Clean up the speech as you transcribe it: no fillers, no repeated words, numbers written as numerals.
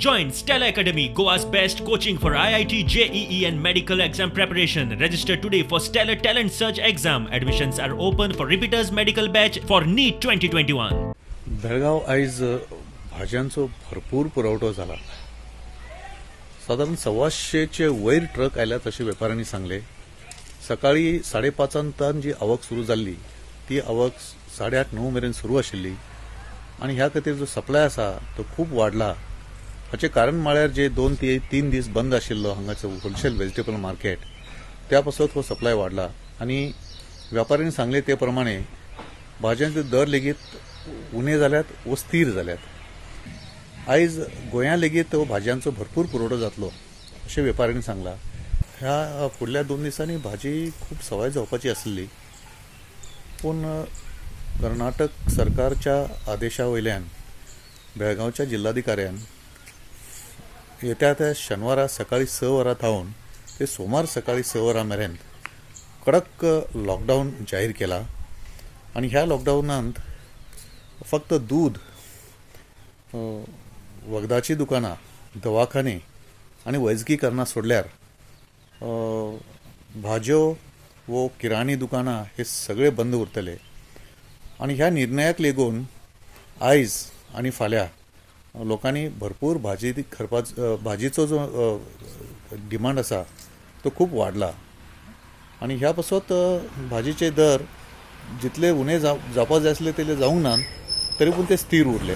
Join Stellar Academy, Goa's best coaching for IIT, JEE and medical exam preparation. Register today for Stellar Talent Search exam. Admissions are open for repeaters medical batch for NEET 2021. Belgaum आयज भाजयांचो भरपूर पुरवठो जाला. सादारण 125 वयर truck आयल्यात अशें वेपाऱ्यांनी सांगले. सकाळी 5:30 जी आवक सुरू जाल्ली ती आवक 8:30-9 मेरेन सुरू आशिल्ली आनी ह्या खातीर जो सप्लाय आसा तो खूब वाडला. हाचें कारण म्हळ्यार जे 2 ते 3 दीस बंद आशिल्लो हांगाचो होलसेल व्हेजिटेबल मार्केट त्या पासत हो सप्लाय वाडला आनी व्यापाऱ्यांनी सांगले ते प्रमाणे भाजयांचे दर लेगीत उणे जाल्यात वो स्थीर जाल्यात. आयज गोंया लेगीत हो भाजयांचो भरपूर पुरवठो जातलो अशें वेपाऱ्यांनी सांगला. ह्या फुडल्या 2 दिसांनी भाजी खूब सवाय जावपाची आसली, पूण कर्नाटक सरकारच्या आदेशा वयल्यान बेळगांवच्या जिल्हाधिकाऱ्यान येत्या त्या शनिवारा सकाळी 6 वरां थावन ते सोमार सकाळी 6 वरां मेरेन कडक लॉकडावन जाहीर केला आनी ह्या लॉकडावनांत फक्त दूद, वखदाची दुकानां, दवाखाने आनी वैजकी करणां सोडल्यार भाजयो वो किराणी दुकानां हे सगळे बंद उरतले. आनी ह्या निर्णयाक लागून आयज आनी फाल्यां लोकांनी भरपूर भाजी भाजीचो जो डिमांड आसा तो खूब वाडला आनी ह्या पासत भाजीचे दर जितले उणे जावपा जाय आसले तितले जावंक ना, तरी पूण ते स्थीर उरले.